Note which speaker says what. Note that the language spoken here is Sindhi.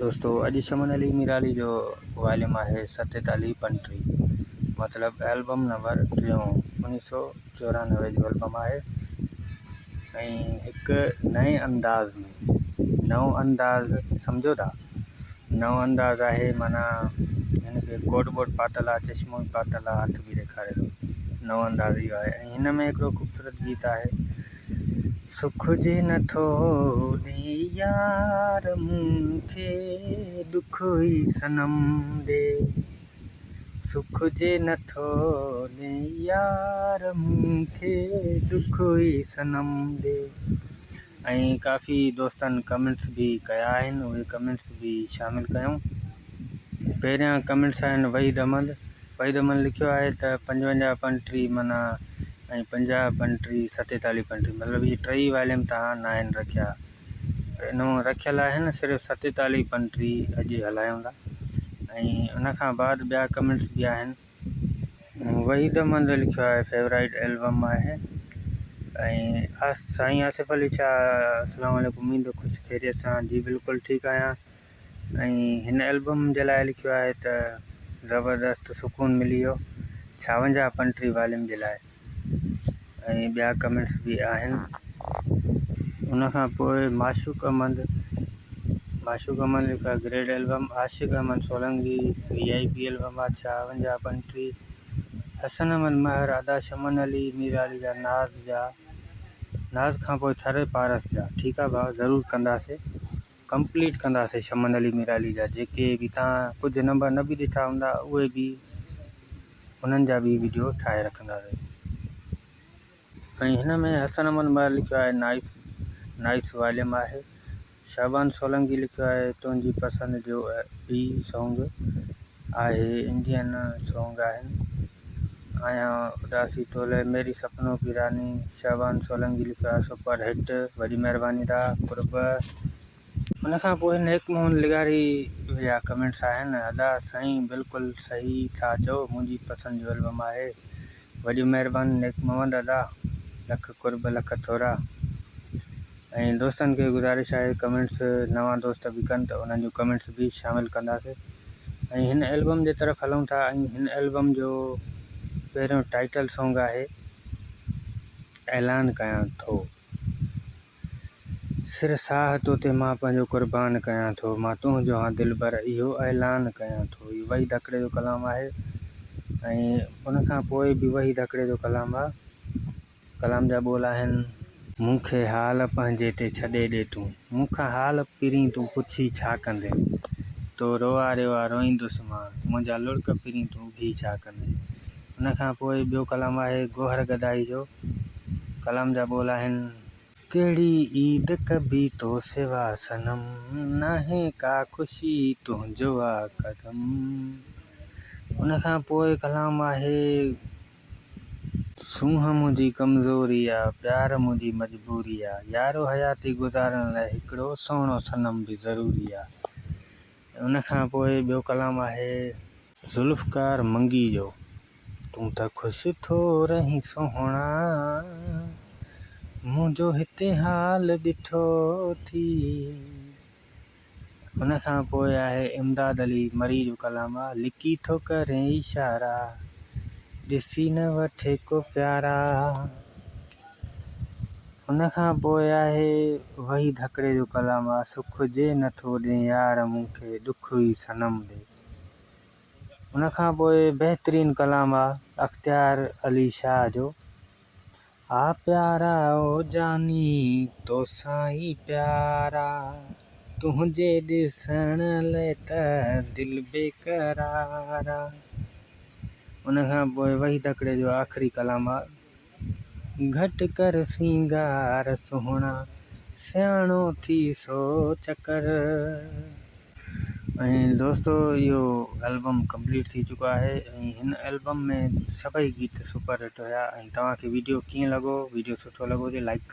Speaker 1: دوستو اڄ شمن علي ميرالي جو واليوم آهي ستيتاليهه پنٽيهه مطلب البم نمبر ٽيون 1994 جو البم آهي ۽ هڪ نئين انداز ۾ نئون انداز سمجهو ٿا نئون انداز آهي معنيٰ هن کي ڪوٽ بوٽ پاتل آهي چشمو به پاتل آهي هٿ به ڏيکاري ٿو نئون انداز اهو آهي ۽ هن ۾ هڪڙو خوبصورت گيت آهي سک جي نه ٿو ڏي يار مون کي ڏک ئي صنم ڏي سک جي نه ٿو ڏي يار مون کي ڏک ئي صنم ڏي. ۽ ڪافي دوستن ڪمينٽس به ڪيا آهن اهي ڪمينٽس به شامل ڪيون. پهريان ڪمينٽس آهن وحيد احمد وحيد احمد لکيو آهي ته پنجونجاهه پنٽيهه معنيٰ ۽ پنجاهه پنٽيهه ستيتاليهه پنٽيهه مطلب اهي ٽئي واليم توهان ناهن رکيا پر ان ۾ رکيل آهن صرف ستيتاليهه پنٽيهه اڄ هلايون ٿا ۽ ان کان بعد ٻيا ڪمينٽس به آهن. وحيد احمد لکيو آهي فيورائيٽ البم آهي ۽ سائين آصف علي شاهه السلام عليڪم اميد خوش خيريت سان جي بلڪل ٺيڪ آهيان ۽ هن البم جي لاء لکيو آهي ته زبردست سڪون ملي ويو ڇاونجاهه پنٽيهه واليم جي لاء ۽ ٻيا ڪمينٽس به آهن. ان کان پوء معشوق احمد معشوق احمد لکيو آهي great album, Ashiq Ahmed Solangi V I P album آهي ڇاونجاهه پنٽيهه، حسن احمد مهر ادا شمن علي مير علي جا ناز جا ناز کان پوء ٿر پارس جا ٺيڪ آهي ڀاء ضرور ڪنداسي ڪمپليٽ ڪنداسي شمن علي ميرالي جا جيڪي به تان ڪجهه نمبر نه به ڏٺا هوندا اهي به انهن جا به وڊيو ٺاهي رکنداسي ۽ هن ۾ حسن احمد مهر لکيو آهي نائس نائس واليم آهي شعبان سولنگي لکيو آهي تنهنجي پسند جو به سونگ آهي انڊين سونگ آهن آهيان اداسي تولئه ميري سپنو ڪي راني شعبان سولنگي لکيو آهي سپر هٽ وڏي مهرباني دا قرب. ان کان پوء نيڪ محمد لغاري جا ڪمينٽس آهن ادا سائين بلڪل صحيح ٿا چئو منهنجي پسند جو البم آهي وڏي مهرباني نيڪ محمد ادا لک قرب لک ٿورا ۽ دوستن کي گذارش آهي ڪمينٽس نوان دوست به ڪن ته انهن جون ڪمينٽس به شامل ڪنداسي ۽ هن البم جي طرف هلون ٿا ۽ هن البم جو پهريون ٽائيٽل سونگ آهي اعلان ڪيان ٿو سر ساهه تو تي مان پنهنجو قربان ڪيان ٿو مان تنهنجو هان دلبر اهو اعلان ڪيان ٿو اهو وحيد هڪڙي جو ڪلام آهي ۽ ان کان پوء به وحيد هڪڙي جو ڪلام آهي ڪلام جا ٻول آهن. مون کي حال پنهنجي تي ڇڏي ڏي تون. مون کان حال پرين تون پڇي ڇا ڪندين. تو روئاريو آ روئيندس مان. منهنجا لڙڪ پرين تون اگهي ڇا ڪندين. ان کان پوء ٻيو ڪلام آهي گوهر گدائي جو. ڪلام جا ٻول آهن. ڪهڙي عيد ڪبي تو سوا صنم. ناهي ڪا خوشي تنهنجو آ قدم. ان کان پوء ڪلام آهي. سونهن منهنجي ڪمزوري آ، پيار منهنجي مجبوري آ، يارو حياتي گذارڻ لاء هڪڙو سهڻو صنم به ضروري آ. ان کان پوء ٻيو ڪلام آهي. ذوالفقار منگي جو، تون ته خوش ٿو رهين سهڻا، منهنجو هتي حال ڏٺو ٿي. ان کان پوء آهي امداد علي مري جو ڪلام آ لڪي ٿو ڪرين اشارا، ڏسي نه وٺي ڪو پيارا. ان کان پوء آهي وحيد هڪڙي جو ڪلام آ سک جي نه ٿو ڏين يار مون کي ڏک ئي صنم ڏي. ان کان پوء بهترين ڪلام آ اختيار علي شاهه جو. آ پيارا او جاني توسان ئي پيار آ تنهنجي ڏسڻ لئه ته دل بيقرار آ. ان کان پوء وحيد هڪڙي جو آخري ڪلام آ. گهٽ ڪر سينگار سهڻا سياڻو ٿي سوچ ڪر. ۽ دوستو اهو البم ڪمپليٽ ٿي چڪو آهي ۽ هن البم ۾ سڀئي گيت سپر هٽ هيا ۽ توهان کي ويڊيو ڪيئن لڳو ويڊيو سٺو لڳو هجي لائيڪ ڪندا.